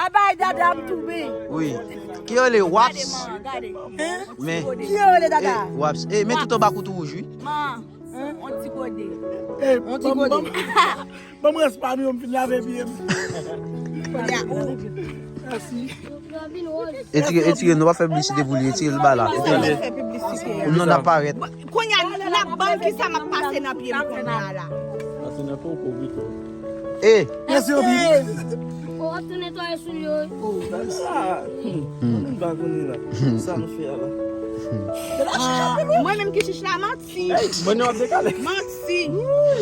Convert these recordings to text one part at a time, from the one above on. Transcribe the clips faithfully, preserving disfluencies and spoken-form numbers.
Abay dada m touben. Wi. Ki yo le waps? Men. Ki yo le dada? Waps. E men tout anba koutou wouj wi. Man, on ti gode. On ti gode. Ban m rès pa nou yo, m fin lave pye m. Mèsi. Etire, etire, nou pa fè piblisite pou li, etire l ba la. Etire l. Non, n ap parèt. Kounye a, n ap ban m kisa m ap pase nan pye m kounye a la. Pase nan po ko pito. E. Mèsi anpil. Ou ap tou netwaye soulye yo. Sa, hmm, m pa konnen la. Sa m fè a la. Ah, mwen menm ki chich la, manti. Manti.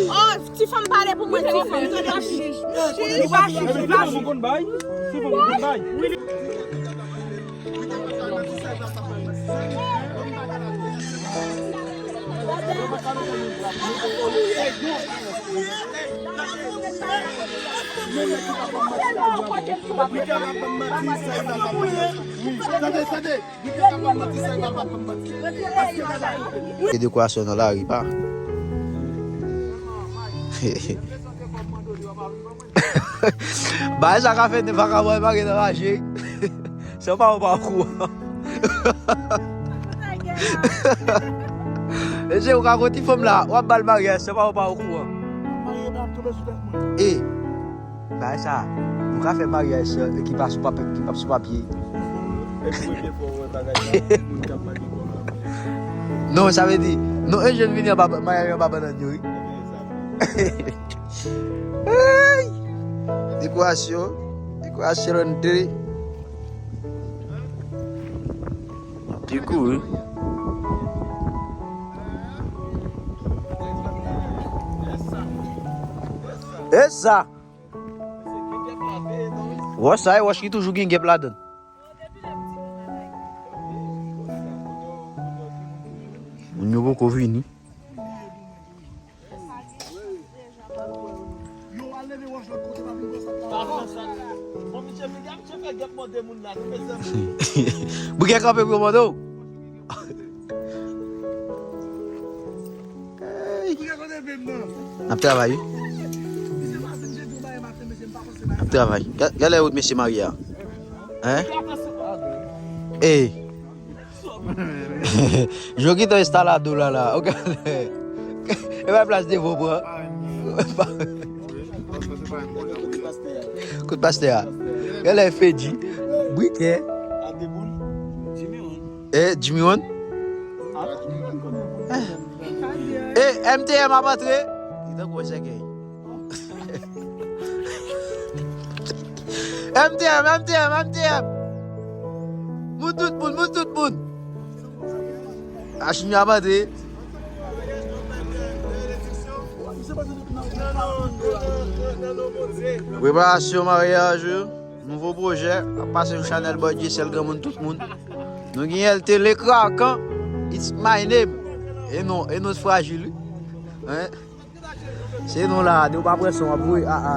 Oh, ti fanm pale pou mwen, ti fanm. Tande chich. Chich. Ou konn bay? Ti fanm ou konn bay? E dekorasyon nan lari pa. Bagay sa ka fè vakabon mare nan raje. Se pa ou pa okouran. E se ou ka konti fanm la, w ap bal maryaj, se pa ou pa okouran. E, bagay sa, nou ka fè maryaj ki pa sou papye, ki pa sou papye. Non, sa vle di, non, e jèn vini anba, maryaj anba bannann yo, wi. Hey! Dekorasyon, dekorasyon de. Ti kou, wi. E sa? Wòch sa, e wòch ki toujou gen gèp ladan l. Moun yo poko vini. Bouke kanpe pou yo mande w. N ap travay wi. N ap travay. Gad, gad lè yo mesye marye a. Hein? Ey. Jokito instalado la la. Ok. E pa plas devan pran. Kout pastè a. Gade Fedji. Brikè. E Jimmy One. E M T M ap antre. Li tankou yon sèkèy. M T M, M T M, M T M. Moun tout moun, moun tout moun. Achmi ap antre. Preparasyon maryaj yo. Nouvo pwojè. Ap pase sou chanèl Boy J S L, granmoun tout moun. Nou gen L T le krakan. It's my name. E non, e non frajil wi. Hein? Se nou la, depi w pa pran son, w ap voye a a.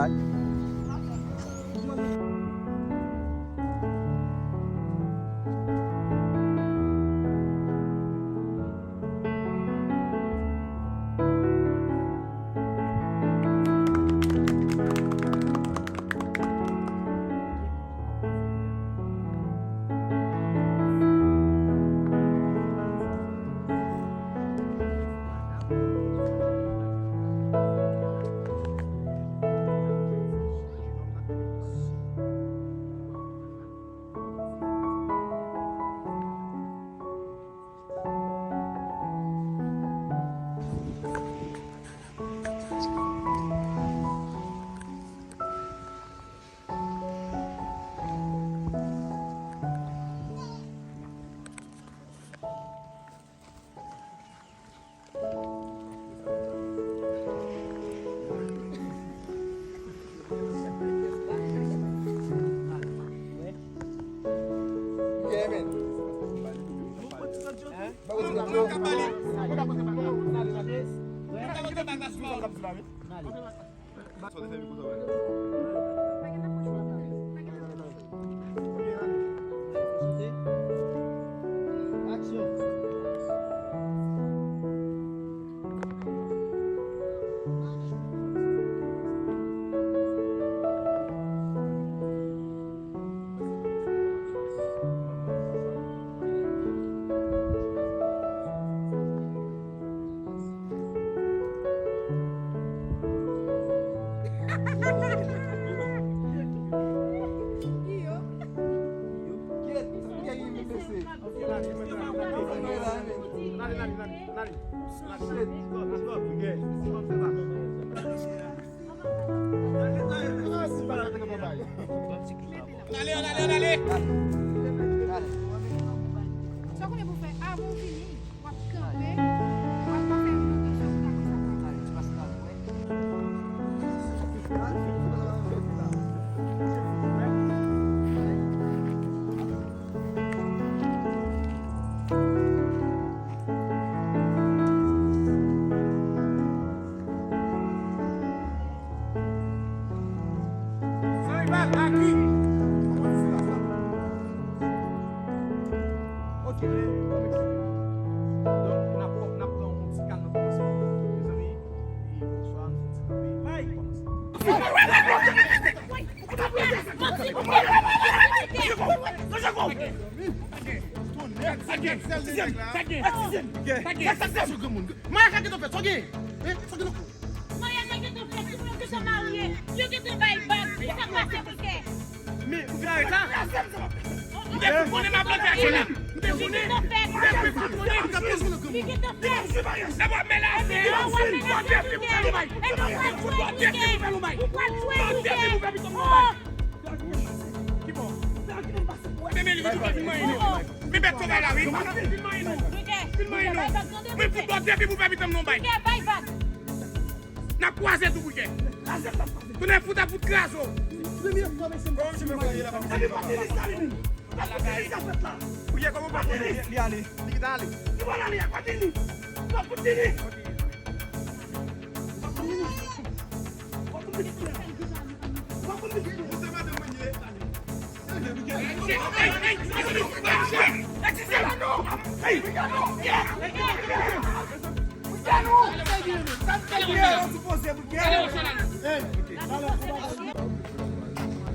Ann ale, ann ale, ann ale. Ann ale, ann ale, ann ale. Sa w konnen pou w fè avan w vini, w ap kanpe, w ap fè yon dosye pou ta konsa pran. Zanmi pa la ki. Ok, donk, n ap, n ap pran yon ti kalm nan kòmansman. Mezanmi, e, bonswa, nou fè ti kanpe, n ap kòmanse. Maryaj la gentan fèt, sa w gen? Hein? Sa w gen nan kou? Maryaj la gentan fèt, yo gentan marye, yo gentan bay bag, sa k pase pou l fè? Men, ou vin arete la? M te fout konnen m ap plante atè la. M te konnen. M te fout konnen. M t ap bezwen nan granmoun. Li gentan fèt. Sa w ap menaje, hein? Ou ap menaje pou fè yon bagay. Epi w pral jwe pou fè yon bagay. Ou pral jwe pou fè yon bagay. Ki bò? Men, men, li vin vin manyen nou. Men bèt sovay la, wi. Vin manyen nou. Vin manyen nou. Men fout bò depi pou fè pitan m non bay. N ap kwaze tou, Bouke. Tounen fout ap fout kraze w. Premye fwa mesye m ap fini sa li menm. Bouke, kòman w pa konnen li ale? Li gentan ale. Li pral ale, a pa fini. N ap fout fini.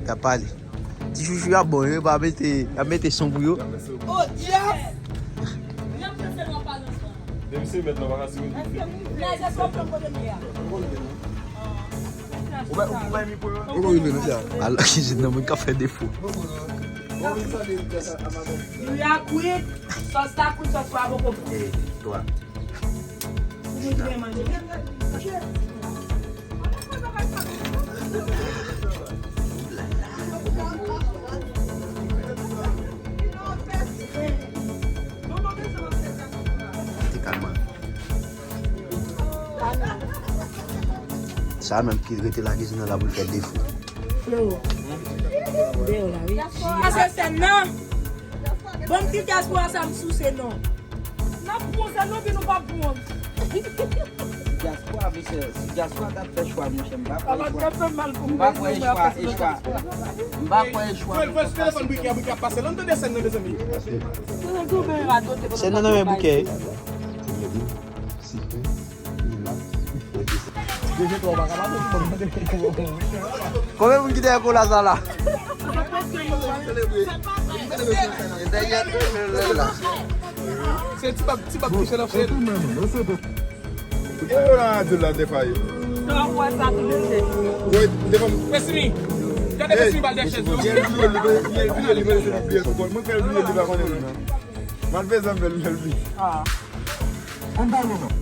Y ap pale. Ti chouchou a bon, yo pa mete, y ap mete son pou yo. O dyab! Depi se mèt la, w pa ka swiv. Ou bay, ou bay mikwo yo. Ou rive nan sa. Al nan kizin nan, moun ka fè defo. Li a kwit, sòs la kwit, sòs la poko bon. E, twa. Ou vin manje. Te kalman. Sa menm ki rete lakizin nan la pou l fè defo. Flo. Deyò la, wi. Pase sèn nan. Bon, ti dyaspora sa m souse non. N ap bwonze nou, epi nou p ap bwonze. Dyaspora, mesye, si dyaspora t ap fè chwa, monchè, m pa kwè e chwa. M pa kwè e chwa, e chwa. M pa kwè e chwa. Fè, fè telefòn Bouke a, Bouke ap pase la, n tande sèn nan, mezanmi. Sèn nan nan men Bouke. Konbyen moun ki dèyè kola sa la? Se ti bab, ti bab ki fè nan fè. Ou gen yo nan radyo la defa yo. Mesimi, gade Mesimi bal dèyè chèz yo. Mwen fè l bliye li pa konnen li nan. Malvezan fè l bliye. Ann pale non.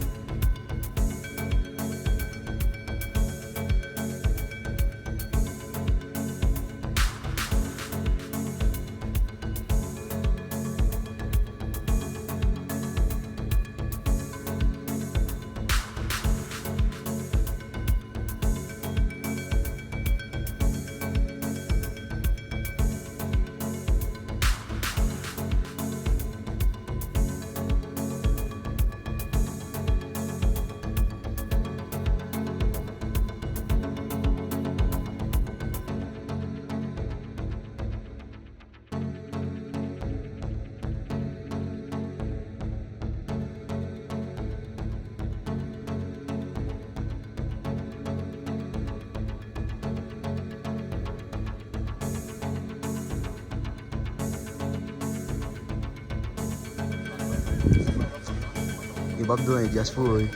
Yo p ap donnen dyaspora, wi.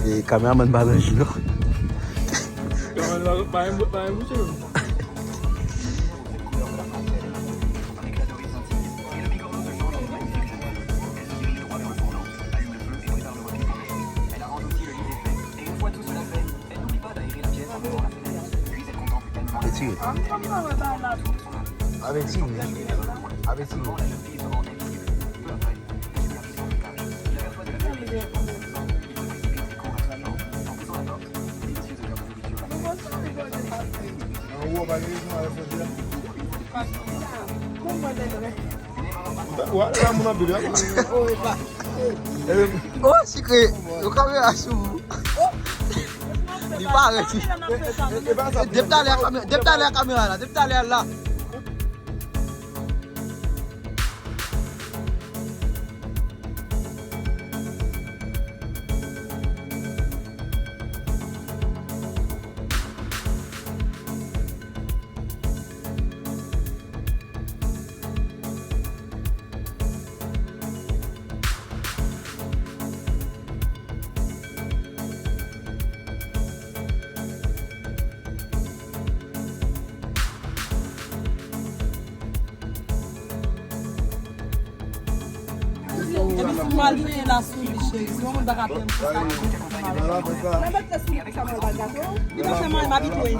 E, kameramann pa nan ji non. Kameramann pa, pa, pa, pa, pa. Tire. Avètire. Avètire. Oh, sikre. Yo kamera sou ou. Li parèt wi. Depi talè a kamera, depi talè a kamera la, depi talè a la. Epi si m al peye la sou li, cheri, si yon moun pa ka peye m pou sa, li pa fè mwen gato. Li pa fè mwen, m abitye.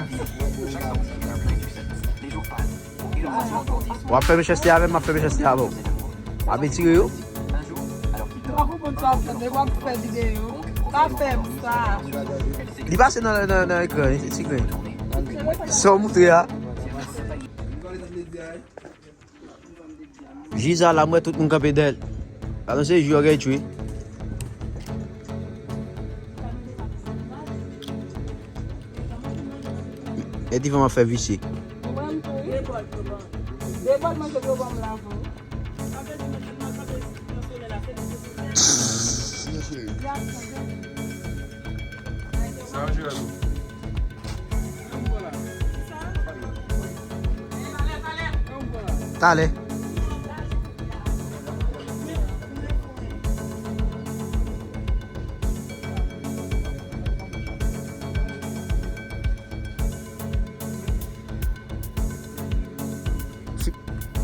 W ap fè mechanste avè m, m ap fè mechanste avè w. W ap etire yo. M pa konprann sa w ap fè, nèg w ap fè videyo. Pa fè m sa. Li pase nan, nan, nan ekran, ti grenn. Sa w moutre a. Jij a la, m wè tout moun kanpe dèyè l. Alò se jij yo gen tchwe. E ti fanm ap fè visye. Talè.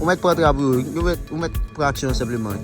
Ou mèt pran trap yo, ou mèt, ou mèt pran aksyon senpleman.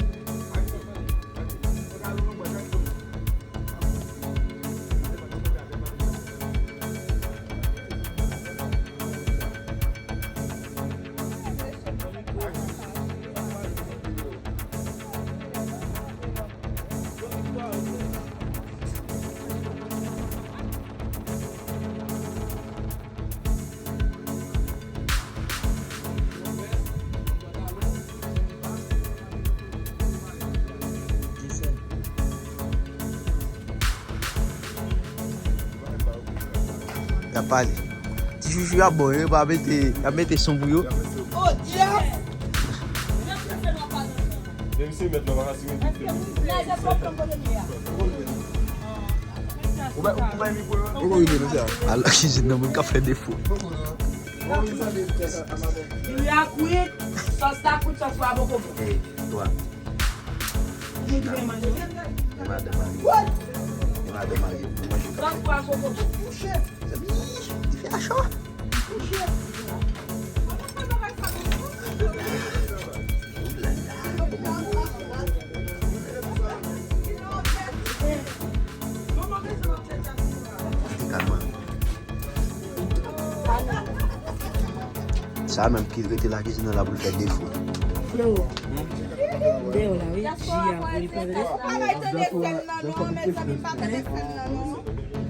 Y ap pale. Ti chouchou y ap bon, yo pa mete, y ap mete son pou yo. Menm si mèt la pa asire tout. Ou bay, ou bay mikwo yo. Ou rive nou sa. Ala kizin nan moun k ap fè defo. Li a kwit, sòs la kwit, sòs poivron. Hey, twa. Ou vin manje. E madan marye. E madan marye pou manje. Sòs poivron. Mezanmi, li fè a cho. Sa menm ki rete lakizin nan la pou l fè defo. Frero, deyò la, wi, ji a pou li pa tande.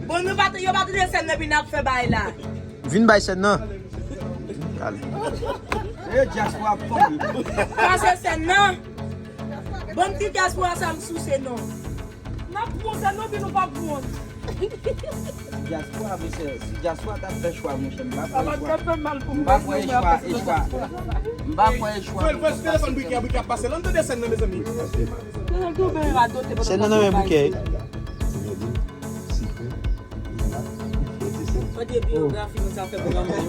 Bon, nou pa, yo pa tande sèn nan, epi n ap fè bagay la. Vin bay sèn nan. Ale. E dyaspora ap tonbe. Pase sèn nan. Bon, ti dyaspora sa m souse non. N ap pran sèn nan, epi nou pa pran. Dyaspora, mesye, si dyaspora ta fè chwa, monchè, m pa kwè chwa. M pa kwè chwa, e chwa. M pa kwè chwa. Frè, frè, sou telefòn Brikè, Brikè ap pase la, n tande sèn nan, mezanmi. Sèn nan nan men Brikè. Kote biyografi moun sa fè pou lanmò yo?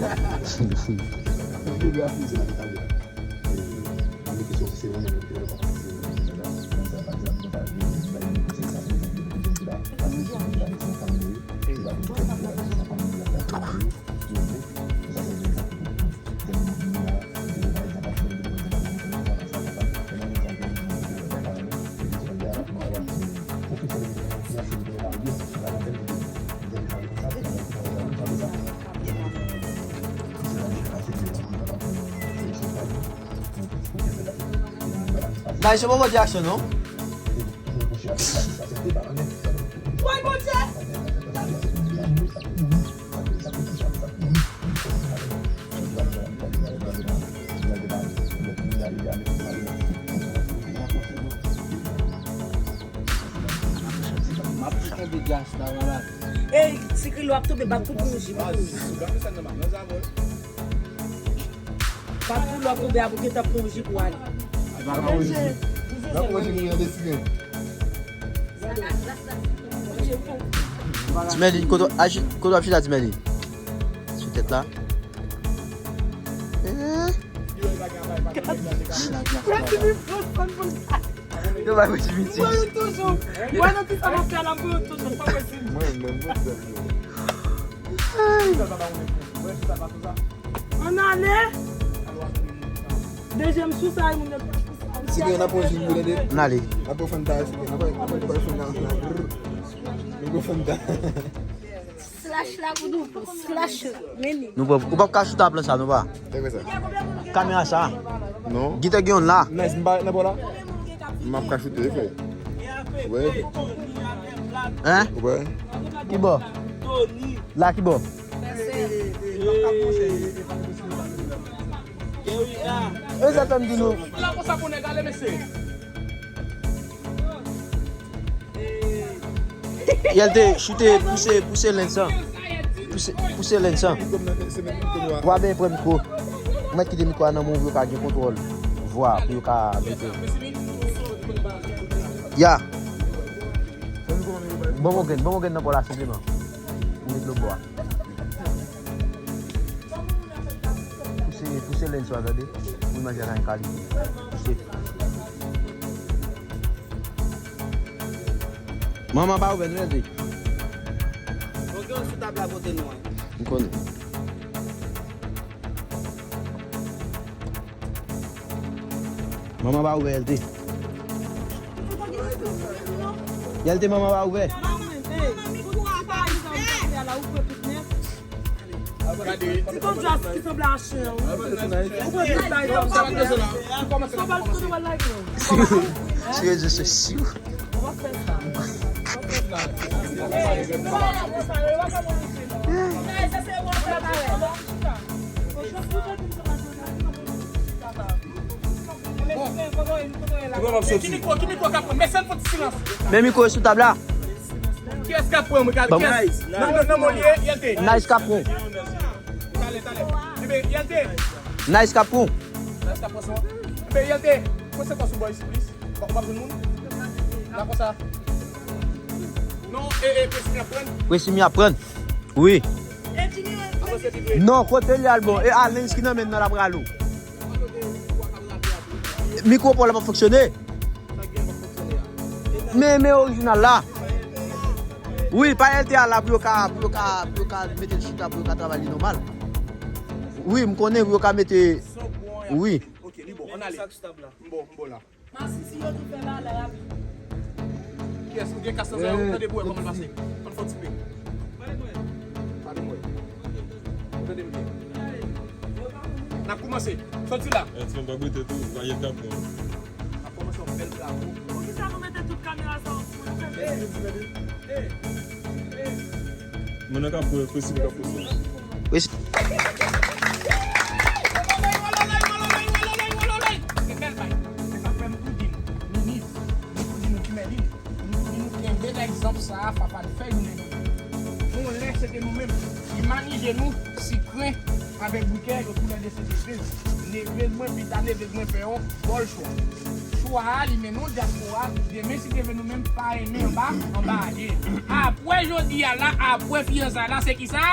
Nice, se bon, bon reaksyon, non? Woy, Bondye! M ap kenbe gas la, wala. Ey, Sikri, lè w ap tonbe, bat kout pou yon ji, pou yon ji. Bat kout lè w ap tonbe, ap gentan pou yon ji pou ale. Ti Mèlin, kote w ap chita, Ti Mèlin? Sou tèt la. Eh. Yo bay Wetchi Mitch. Mwen youn toujou. Mwen nan ti sa mafya la, mwen youn toujou. Pa posib. Mwen menm, mwen menm. Ann ale. Dezyèm sou sa, moun yo pa sou sa. Si gen yon apre jim pou tande. Ann ale. Apre Fanta, si gen apre, apre Fanta. Nou go Fanta. Slash la pou nou, slash, men li. Nou pran, ou p ap ka choute a plan sa, non, pa? Kamera sa. Non. Gite gen yon la. Nice, m pa nan bò la. M ap ka choute, frè. Wè. Hein? Wè. Ki bò? La ki bò? E sa tann di nou. La konsa pou nèg ale, mesye. Yèl te choute, pouse, pouse lens lan. Pouse, pouse lens lan. W a ben pran mikwo. Ou mèt kite mikwo a nan men w pou yo ka gen kontwòl vwa, pou yo ka mete. Ya. Bon, bon, grenn, bon, bon, grenn nan kò la, senpleman. Ou met lòt bò a. Pouse, pouse lens lan, tande. Pou imaj la gen kalite. Pouse. Manman pa ouvè, nou, L T. Ok, sou tab la kote nou an. M konnen. Manman pa ouvè, L T. L T, manman pa ouvè. Ti Kondras ki sanble a chen an, wi. Ou pran tout bagay sa. Sa pa t bezwen la. Ou kòmanse. Sa pa t kote w al like non. Sou rezo sosyo. Ou pa fè sa. Ou pa fè sa. Ki mikwo, ki mikwo k ap pran? Mesye, n fè ti silans. Men mikwo sou tab la. Kiyès k ap pran? Mwen ka, kiyès? Nan, nan, nan, mwen ye, L T. Nice k ap pran. Talè, talè. Ebyen, L T. Nice k ap pran. Nice k ap pran son. Ebyen, L T, pran se kò sou bò isi, plis. Ou pa, ou pa jwenn moun? La konsa. Non, e, e, Presi mi ap pran. Presi mi ap pran. Wi. Non, kote li al bon? E a lens ki nan men nan la pral ou. Mikwo pa w la p ap fonksyone. Men, men orijinal la. Wi, pa L T A la pou yo ka, pou yo ka, pou yo ka mete l chita, pou yo ka travay li nòmal. Wi, m konnen pou yo ka mete, wi. Ok, li bon, ann ale. M bon, m bon la. Masisi yo tou fè bagay la, y ap. Kiyès? Ou gen kas nan zòrèy ou? Tande pou wè kòman l pase. Fè n fè yon ti pe. Pale mwen. Ou tande m byen? N ap kòmanse. Sòti la. Eh, ti pa goute tou, va yè k ap pran. N ap kòmanse yon bèl bravo. Poukisa nou mete tout kamera sa ansanm? Moun nan k ap pran, Presi li k ap pran. Presi. Se bèl bay. Se sa k fè m tou di nou, minis, m tou di nou, Kimèlin, m tou di nou, kenbe egzanp sa a, papa n fè jounen jodi a. Yon lè se te nou menm. Imanije nou, Sikren avèk Bouke, yo toulède se nevez. Nevez mwen, pita nevez mwen fè yon bòl chwa. Chwa a, li mennen w dyaspora, demen si Dye vle nou menm pa renmen anba, anba aje. Apre jodi a la, apre fiyansay la, se kisa?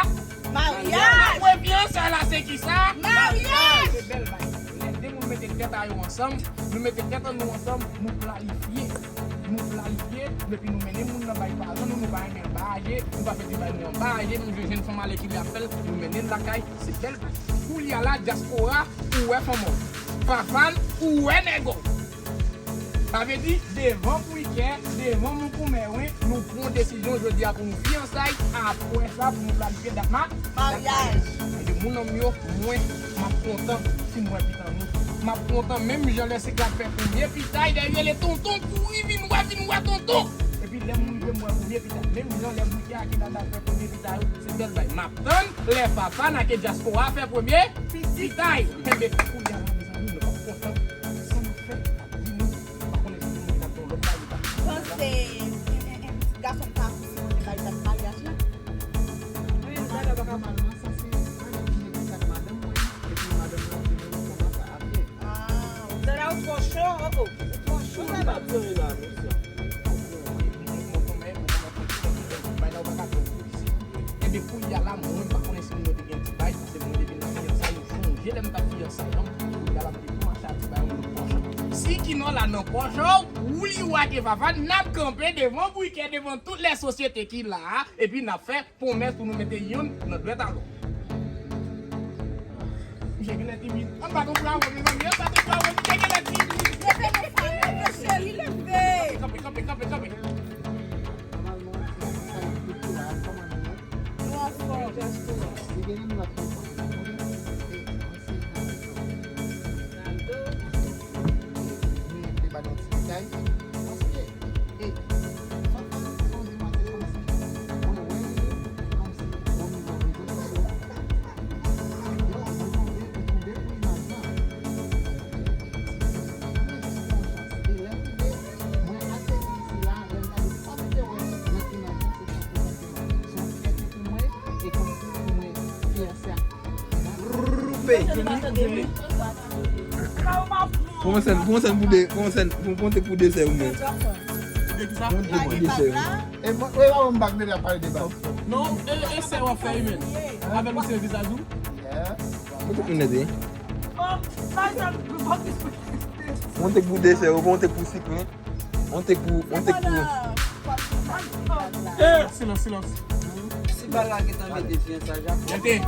Maryaj! Apre fiyansay la, se kisa? Maryaj! Se bèl bagay. Lè de moun mete tèt a yo ansanm, nou mete tèt an nou ansanm, nou planifye. Nou planifye, epi nou mennen moun nan bay paran nou, nou pa renmen anba aje, nou pa fè ti bay nou anba aje, nou jwenn jèn fanm alèkile ap fè l, nou mennen l lakay, se bèl bagay. Koulye a la, dyaspora, ou wè fanm ou. Fafan, ou wè nèg ou. Sa vle di, devan Kwikè, devan Monkoumè, wi, nou pran desizyon jodi a pou nou fiyansay, apre sa, pou nou planifye dat ma-, maryaj. Ebyen, moun an m yo, mwen, m ap kontan. Vin wè pitit nou. M ap kontan menm jan lè se k la fè premye pitay, lè l rele tonton, kouri vin wè, vin wè tonton. Epi lè m rive m wè premye pitay, menm jan lè bouke a ki la fè premye pitay, se bèl bay. M ap tann lè papa n ake dyaspora fè premye pitay. Enben, kounye a la, mezanmi, nou p ap kontan. Sa n ap fè, n ap vini. M pa konnen si nou t ap fè yon lòt bay, nou t ap fè yon lòt bay. Panse, e, e, e, pitit gason m ta akouse mwen te bay dat maryaj la. Wi, m ta dwa pa ka mal. Nòmalman, sa se madanm ki gen kontak madanm mwen, epi madanm nan di nou kòman sa ap ye. Ah, dada ou twò cho, oh, oh, ou twò cho, dada. Bay la ou pa ka fè w isi. Ebyen, kounye a la, mwen pa konnen si moun yo te gen ti bay, paske mwen depi nan fiyansay, ou sonje lè m t ap fiyansay, non? Kounye a la, m te tou mache a ti bay, yon lòt pòch. Si Kinò la nan pòch ou, ou li wa ke papa, n ap kanpe devan bouke, devan tout lè sosyete ki la a, epi n ap fè pwomès pou nou mete youn nan dwèt a lòt. Misye genlè timid. Ann bat yon bravo, mezanmi. Ann bat yon bravo. Misye genlè timid. Leve non, fanmi, cheri, leve. Kanpe, kanpe, kanpe, kanpe. Nòmalman, se sa ki pi la, kòman nou ye? Nou anfòm. Li gen yon lòt konpòtman. Mwen se Naldo. Mwen vle ba nou ti detay. Paske, e, fòk mwen sonje mwen se kòmsi mwen wè li kòmsi o nivo rezo sosyo. Yo, mwen sonje ou toude pou imaj lan. Mwen jis pran yon chans. E lè m rive, mwen ateri isi la, lè m gade sa m te wè nan imaj lan, se sa egzakteman. Se yon fyète pou mwen, e kòmsi pou mwen, fiyanse a. Pou yon sèn, pou yon sèn pou de, pou yon sèn, pou, pou yon tek pou de sè ou menm. Pou de kisa? Pou yon tek pou de sè ou. E mwen, e pa mwen bag, men ap pale de bag. Non, e, e sè w ap fè, e men. Avè l ou se vizaj ou. Pou tout moun nèt, wi. Pou yon tek pou de sè ou, pou yon tek pou sikren. On tek pou, on tek pou. Eh, silans, silans. Si bal la gentan mete fiyansaj la. Yèlte,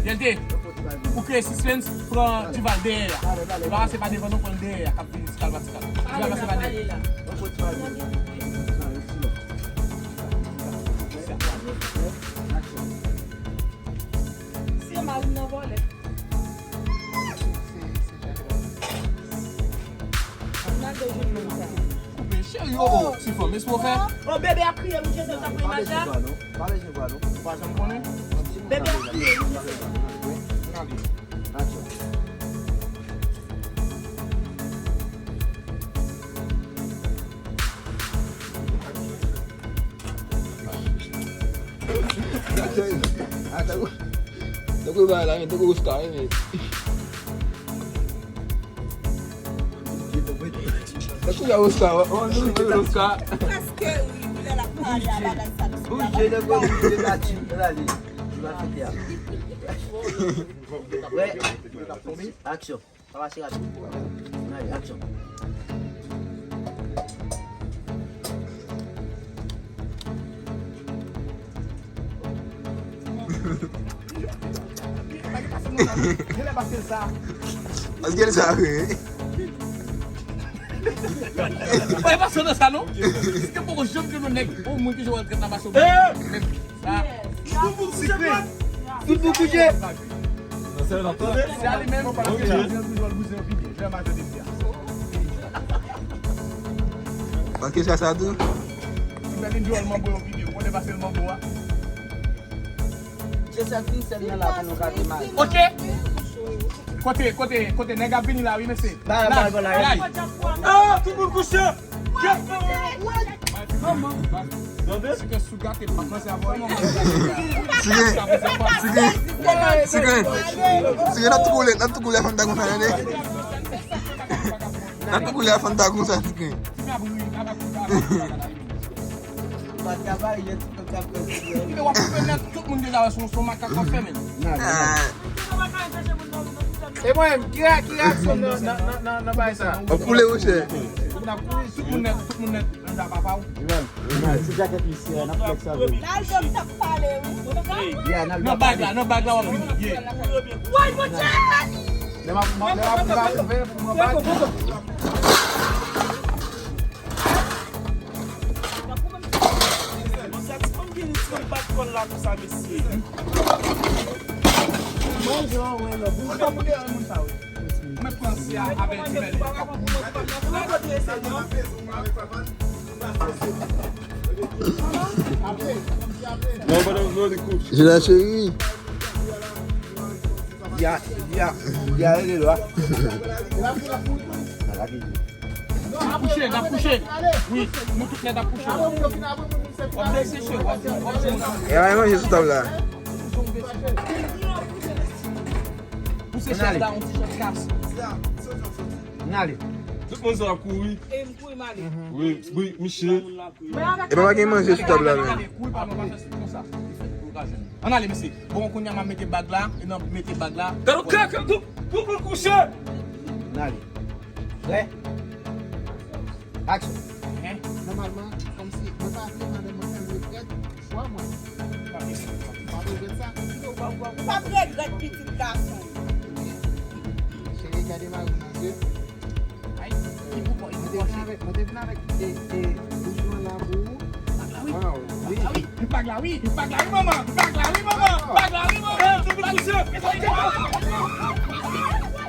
yèlte. Pou kreye sispenns, pran Duval dèyè a. Duval se pa devan non, pran dèyè a k ap vini ti kal pa ti kal. Duval se pa dèyè. Si yo mari m nan vòlè. Koupe cheri, oh, oh, ti fanm, espo fè. Oh, bebe ap kriye, nou jete l tankou imaj la. Ou pa janm konnen? Bebe ap kriye, nou jete l. Tankou bagay la, men tankou Oscar, men. Tankou bagay Oscar, oh, nou rive Oscar. Prèske, wi, wi, lè l ap pale a bagay sa, misye. Bouje, nèg, bouje, latin, ale. Li va fete a. Prè? Aksyon. Sa mache rapid. Ann ale, aksyon. Genlè pase l sa. Pase l sa, wi. Mwen pase nan sa, non? Si te poko janm jwenn yon nèg, yon moun ki jwe wòl trèt la pase w. Sa. Tout moun kouche. Tout moun kouche. Se ale menm, paske Jean Louis Jòl bouzen yon pibye. Jè majò de fia. Paske sa, sa tou. Ti Bèlin Jòl manbo yon pibye. Ou konnen pase l manbo a. Se sèl, se sèl nan la pou nou ka demare. Ok. Kote, kote, kote nèg ap vini la, wi, mesye. Ba, ba, ba, la. Ah, tout moun kouche. Tande? Siken sou gate, pa panse a bò, non. Siken, siken, siken, siken, n ap tou koule, n ap tou koule a Fanta konsa, tande? N ap tou koule a Fanta konsa, siken. Tout moun deja wè se yon makak w ap fè, men. Ah. E mwen menm, ki re-, ki reyaksyon nan, nan, nan, nan, nan bagay sa? W ap koule, monchè. Tout moun ap kouri, tout moun nèt, tout moun nèt, nan papa w. Ti jakèt misye a, n ap flex avè l. Naldo t ap pale, wi. Nan bag la, nan bag la, w ap vini. Yeah. Woy, monchè! Lè m ap, lè m ap, lè m ap, lè m ap, Bon, sa ti fanm ki rit fanm bat kòl la konsa, mesye. Manje an, wè, lò. Ou pa pou dèyè moun sa, wi. Jina cheri. Ya, ya, ya, ele la. N ap kouche, n ap kouche. Wi, nou tout nèt ap kouche. W ap blese, cheri, w ap, w ap jwenn. E a manje sou tab la. Pouse chèz la, yon ti jan kas. N ale. Tout moun sa ap kouri. E m kouri, m ale. Wi, wi, misye. E pa gen manje sou tab la menm. Kouri pa, nou pa fè konsa. Ann ale, mesye. Bon, kounye a m ap mete bag la, e nan mete bag la. Gade w kaka, tout, tout moun kouche. N ale. Prè? Aksyon. Nòmalman, kòmsi mwen pa vle madanm mwen fè m regrèt chwa mwen. M p ap regrèt sa. Ou p ap regrèt, pitit gason. Cheri, gade mari m nan zye. Ay, ki pou kò, ki pou kò, cheri. Mwen te vin avèk, mwen te vin avèk, e, e, bouyon la pou ou. Bag la, wi. Waw, wi. Bag la, wi. Bag la, wi, manman. Bag la, wi, manman. Bag la, wi, manman. Bag la, wi, manman.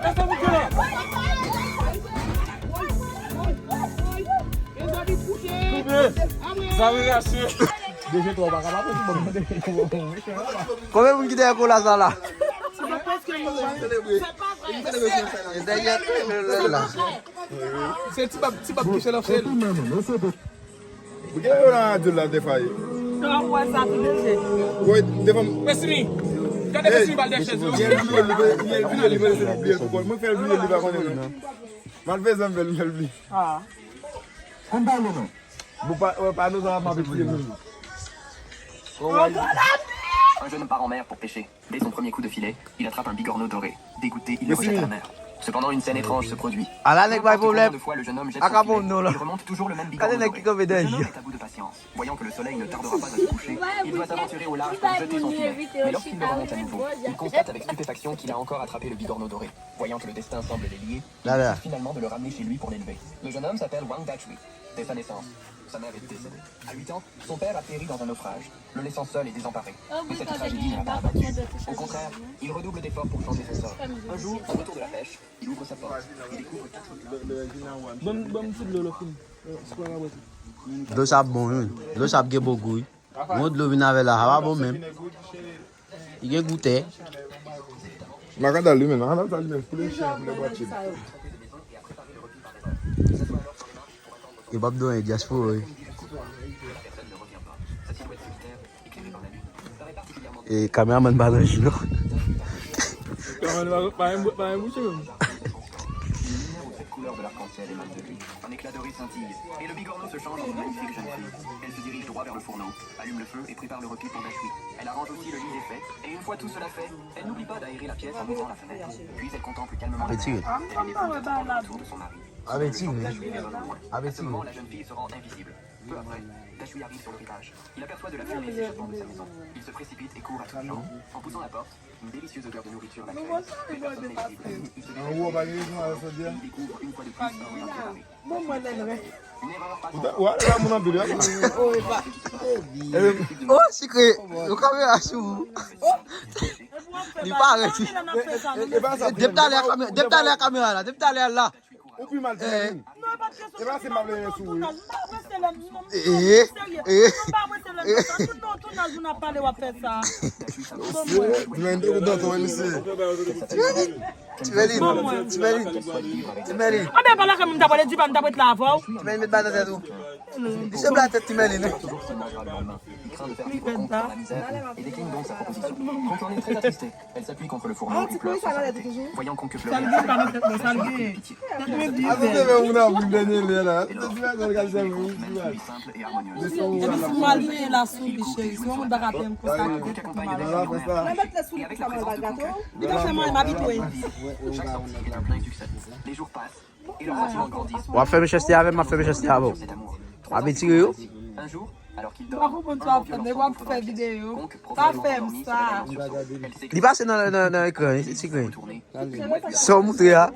Mezanmi, kouche. Koupe. Zam rache. Deje twa pa kapab, bon, bon, bon. Konbyen moun ki dèyè kola sa la? E dèyè kola la. Se ti bab, ti bab ki fè l ap fè l. Pou gen yo nan radyo la defa ye. Nan wè sa tou deje. Wè, defa m- Mesimi. Gade Mesimi bal dèyè chèz yo. Yè l bliye li, yè l bliye li, mwen fè l bliye li pa konnen non. Malvezan fè l, fè l bliye. Ah. Konn pale non. Bon, pa, wè, pa nou sa, m ap ekri nou. Un jeune homme part en mer pour pêcher. Dès son premier coup de filet, il attrape un bigorneau doré. Dégoûté, il le rejette à la mer. Cependant, une scène étrange se produit. Ala nèg bay pwoblèm. Après combien de fois le jeune homme jette son filet, il remonte toujours le même bigorneau doré. Le jeune homme est à bout de patience. Voyant que le soleil ne tardera pas à se coucher, il doit s'aventurer au large pour jeter son filet. Mais lorsqu'il le remonte à nouveau, il constate avec stupéfaction qu'il a encore attrapé le bigorneau doré. Voyant que le destin semble les lier, il décide finalement de le ramener chez lui pour l'élever. Le jeune homme s'appelle Wang Dachui. Dès sa naissance, sa mère est décédée. À huit ans, son père a péri dans un naufrage, le laissant seul et désemparé. Mais cette tragédie ne l'a pas abattu. Au contraire, il redouble d'efforts pour changer son sort. Un jour, au retour de la pêche, il ouvre sa porte et découvre quatre... Ban m, ban m ti dlo lòt fini. Dlo sa ap bon, wi. Dlo sa ap gen bon gou, wi. Yon dlo vin avè la, sa pa bon menm. Li gen goutè. Makandal li menm, makandal sa li menm, koulè chen, koulè bwatye. Yo p ap donnen dyaspora, wi. E kameramann pa nan ji non. Kameramann pa, pa, pa, pa bouche menm. Lumière aux sept couleurs de l'arc-en-ciel émane de lui. Un éclat doré scintille, et le bigorneau se change en une magnifique jeune fille. Elle se dirige droit vers le fourneau, allume le feu et prépare le repas pour Dachui. Elle arrange aussi le lit des fêtes, et une fois tout cela fait, elle n'oublie pas d'aérer la pièce en ouvrant la fenêtre. Puis elle contemple calmement la mer, elle est épouvantée par le retour de son mari. Dachui résonne au loin. À ce moment, la jeune fille se rend invisible. Peu après, Dachui arrive sur le rivage. Il aperçoit de la fumée s'échappant de sa maison. Il se précipite et court à toute jambe. En poussant la porte, une délicieuse odeur de nourriture l'accueille. Mais personne n'est visible. Il se dépêche et il découvre une fois de plus un repas préparé. Une erreur passe en... Oh, sikre. Yo kamera sou ou. Li parèt. Depi talè kamera, depi talè kamera la, depi talè la. Ou pi mal, Timeline. E pa se m ap leve sou ou. Timeline, te kou danton, wi, mesye. Timeline, Timeline, Timeline. Anben, pa lakay mwen, m ta pral di pa, m ta ret la avè w. Timeline, met bal nan tèt ou. Misye bla tèt Timeline, wi. Il craint de faire vivre Kong par la misère et décline donc sa proposition. Kong en est très attristé. Elle s'appuie contre le fourneau et pleure sans s'arrêter. Voyant Kong pleurer, Kong a pitié. Atann, se fè moun ap vin dènye lè la. Atann, se fè moun ap vin dènye lè la. Epi si m al peye la sou li, cheri, si yon moun pa ka peye m konsa, ki pou m al. Li pa fè mwen m abitye. Chaque sortie est un plein succès. Les jours passent. W ap fè mechanste avè m, m ap fè mechanste avè w. W ap etire yo. M pa konprann sa w ap fè, nèg w ap fè videyo. Pa fè m sa. Li pase nan, nan, nan ekran, li ti grenn. Sa w moutre a.